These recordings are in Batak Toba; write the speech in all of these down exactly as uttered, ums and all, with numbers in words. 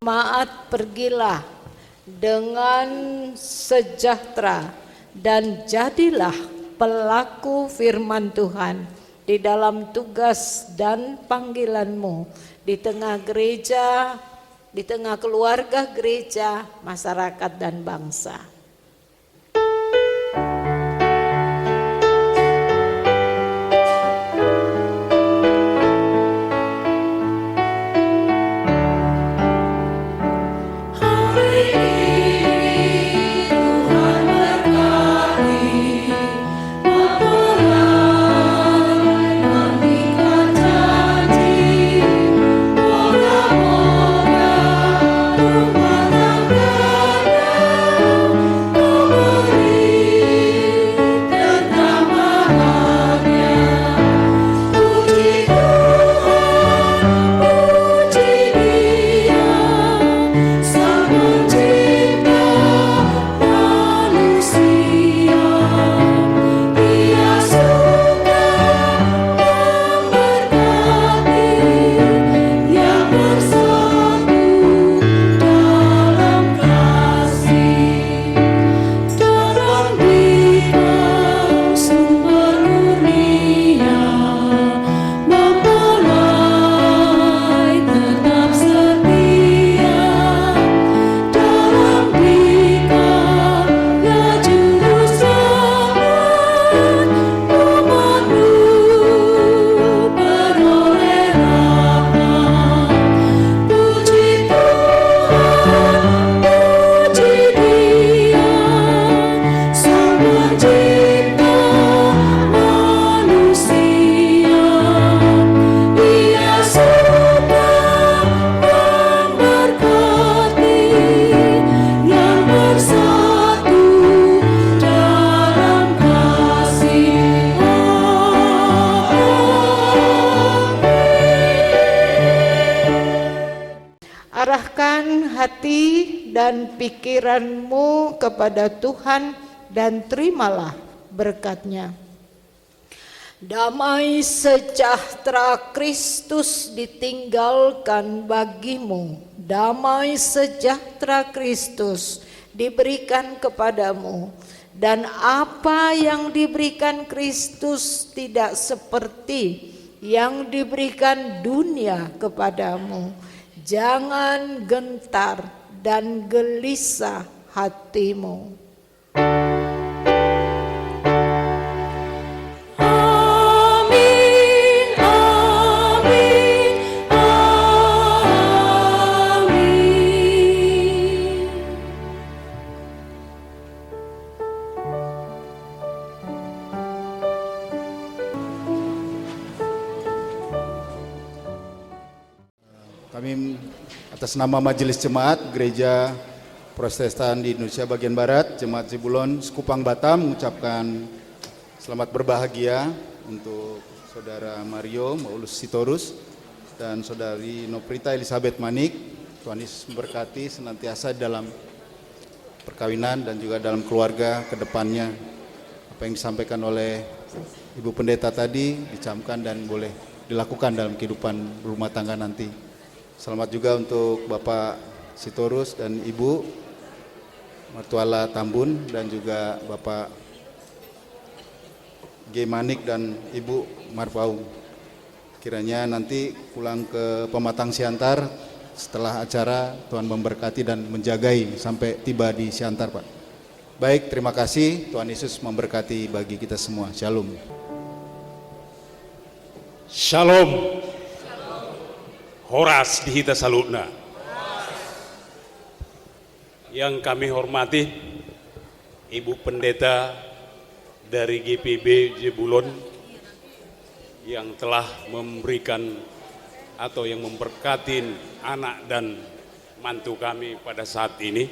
Jemaat, pergilah dengan sejahtera dan jadilah pelaku firman Tuhan di dalam tugas dan panggilanmu di tengah gereja, di tengah keluarga gereja, masyarakat, dan bangsa. Arahkan hati dan pikiranmu kepada Tuhan dan terimalah berkat-Nya. Damai sejahtera Kristus ditinggalkan bagimu, damai sejahtera Kristus diberikan kepadamu, dan apa yang diberikan Kristus tidak seperti yang diberikan dunia kepadamu. Jangan gentar dan gelisah hatimu. Amin, amin, amin. Kami atas nama Majelis Jemaat Gereja Protestan di Indonesia Bagian Barat, Jemaat Zebulon Sekupang Batam, mengucapkan selamat berbahagia untuk Saudara Mario Paulus Sitorus dan Saudari Noprita Elizabeth Manik. Tuhan Yesus memberkati senantiasa dalam perkawinan dan juga dalam keluarga ke depannya. Apa yang disampaikan oleh Ibu Pendeta tadi dicamkan dan boleh dilakukan dalam kehidupan rumah tangga nanti. Selamat juga untuk Bapak Sitorus dan Ibu Mertuala Tambun dan juga Bapak G Manik dan Ibu Marpaung. Kiranya nanti pulang ke Pematang Siantar setelah acara, Tuhan memberkati dan menjagai sampai tiba di Siantar, Pak. Baik, terima kasih. Tuhan Yesus memberkati bagi kita semua. Shalom. Shalom. Horas di hita saluhutna. Yang kami hormati Ibu Pendeta dari G P B Zebulon yang telah memberikan atau yang memberkati anak dan mantu kami pada saat ini.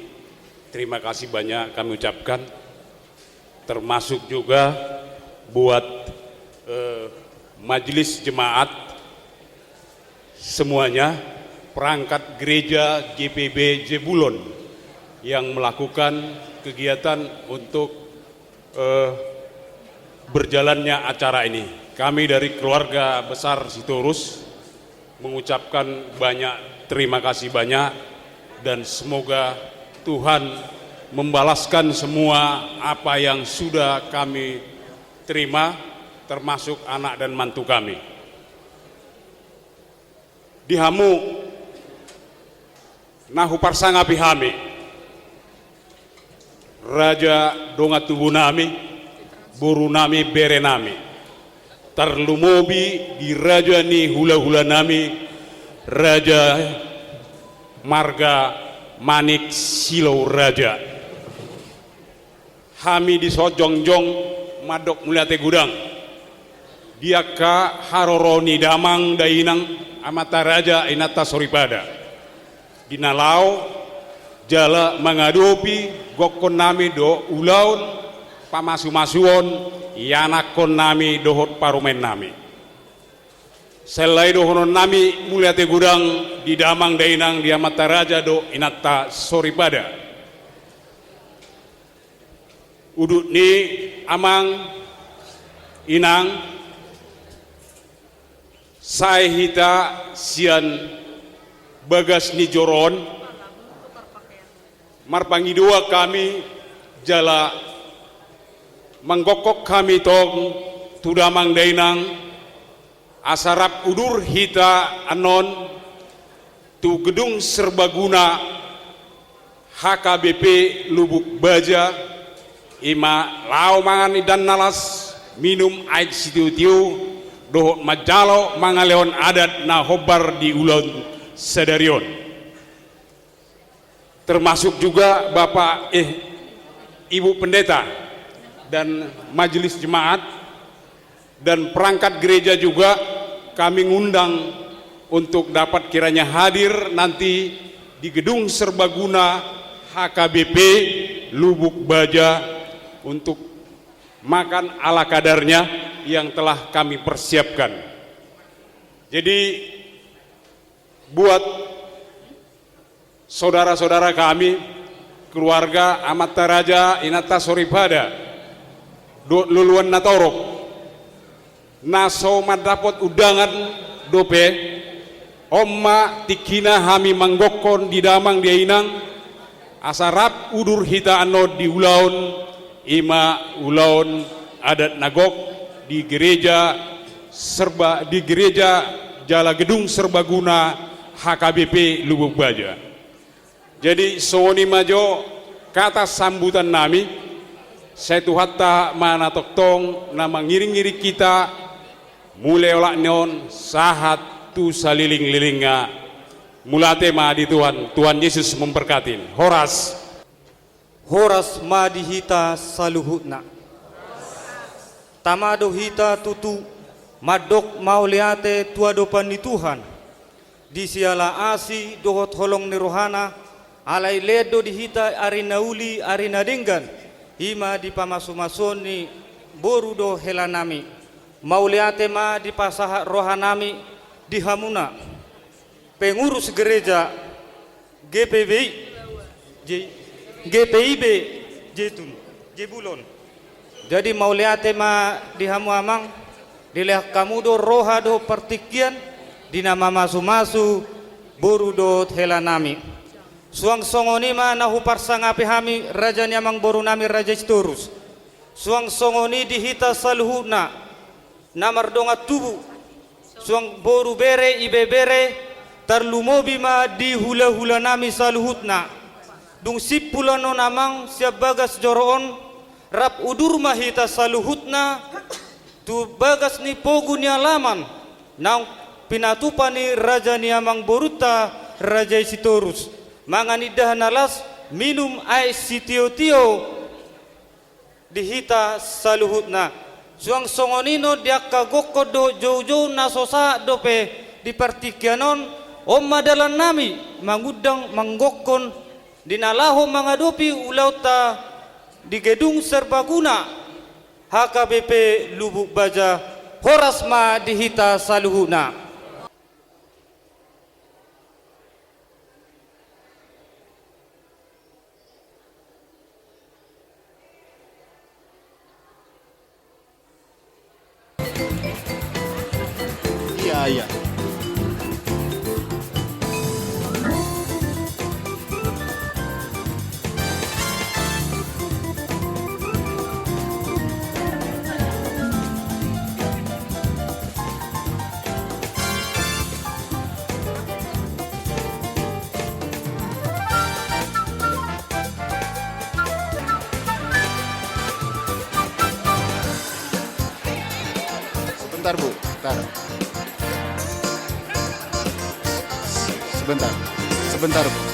Terima kasih banyak kami ucapkan. Termasuk juga buat, eh, majelis jemaat semuanya, perangkat gereja G P B Zebulon yang melakukan kegiatan untuk, eh, berjalannya acara ini. Kami dari keluarga besar Sitorus mengucapkan banyak terima kasih banyak Dan semoga Tuhan membalaskan semua apa yang sudah kami terima, termasuk anak dan mantu kami. Di hamu na huparsangapi hami, raja dongan tubu nami, boru nami, bere nami. Tarlumobi di raja ni hula-hula nami, raja marga Manik Silou Raja. Hami dison jongjong mandok mauliate godang di angka haroro ni damang dainang, amanta raja, inanta soripada. Di na laho jala mangadopi gokkon nami dohot ulaon pamasu-masuon ianakkon nami dohot parumaen nami. Selae dohonon nami mauliate godang di damang dainang, di amanta raja dohot inanta soripada. Udut ni amang, inang, sae hita sian bagas ni joro on, marpangidoan hami jala manggokhon hami tong tu damang dainang, asa rap udur hita annon tu Gedung Serbaguna H K B P Lubuk Baja, i ma laho mangan indahan na las, minum aek sitio-tio, dohot manjalo mangalehon adat na hombar di ulaon sadari on. Termasuk juga Bapak, eh, Ibu Pendeta dan Majelis Jemaat dan perangkat gereja juga kami ngundang untuk dapat kiranya hadir nanti di Gedung Serbaguna H K B P Lubuk Baja untuk makan ala kadarnya yang telah kami persiapkan. Jadi, buat saudara-saudara kami, keluarga amanta raja, inanta soripada, dohot loloan na torop, na so mandapot undangan dope, on ma tingkina hami manggokhon di damang dainang, asa rap udur hita annon di ulaon, i ma ulaon adat na gok di gereja serba, di gereja jala Gedung Serbaguna H K B P Lubuk Baja. Jadi, songon i ma jo kata sambutan nami, sai Tuhanta ma na tongtong na mangiring-iring hita mulai olat ni on sahat tu salelenglelengna. Mauliate ma di Tuhan, Tuhan Yesus memberkati. Horas. Horas ma di hita saluhutna. Tama do hita tutu mandok mauliate tu adopan ni Tuhan di siala asi dohot holong ni rohana, alai lean do di hita ari na uli, ari na denggan, i ma di pamasu-masuon ni boru dohot hela nami. Mauliate ma dipasahat roha nami di hamuna pengurus gereja G P B I, J-, G P I B Jetun, Jebulon. Jadi, mauliate ma di hamu amang, dilehon hamu do roha dohot partingkian di na mamasu-masu boru dohot hela nami. Suang songon i ma na huparsangapi hami raja ni amangboru nami Raja Sitorus. Suang songon i di hita saluhutna na mardongan tubu, suang boru, bere, ibebere, tarlumobi ma di hula-hula nami saluhutna. Dung simpul annon amang sian bagas joro on, rap udur ma hita saluhutna tu bagas ni pogu ni alaman naung pinatupa ni raja ni amangborunta Raja i Sitorus. Mangan indahan na las, minum aek sitio-tio di hita saluhutna. Suang songon i annon di angka gokhon dohot jou-jou na so sahat dope di partingkian on, on ma dalan nami mangundang manggokhon di na laho mangadopi ulaonta di Gedung Serbaguna H K B P Lubuk Baja. Horas ma di hita saluhutna. Iya, iya. Bentar, Bu. Bentar. Sebentar. Sebentar, Bu.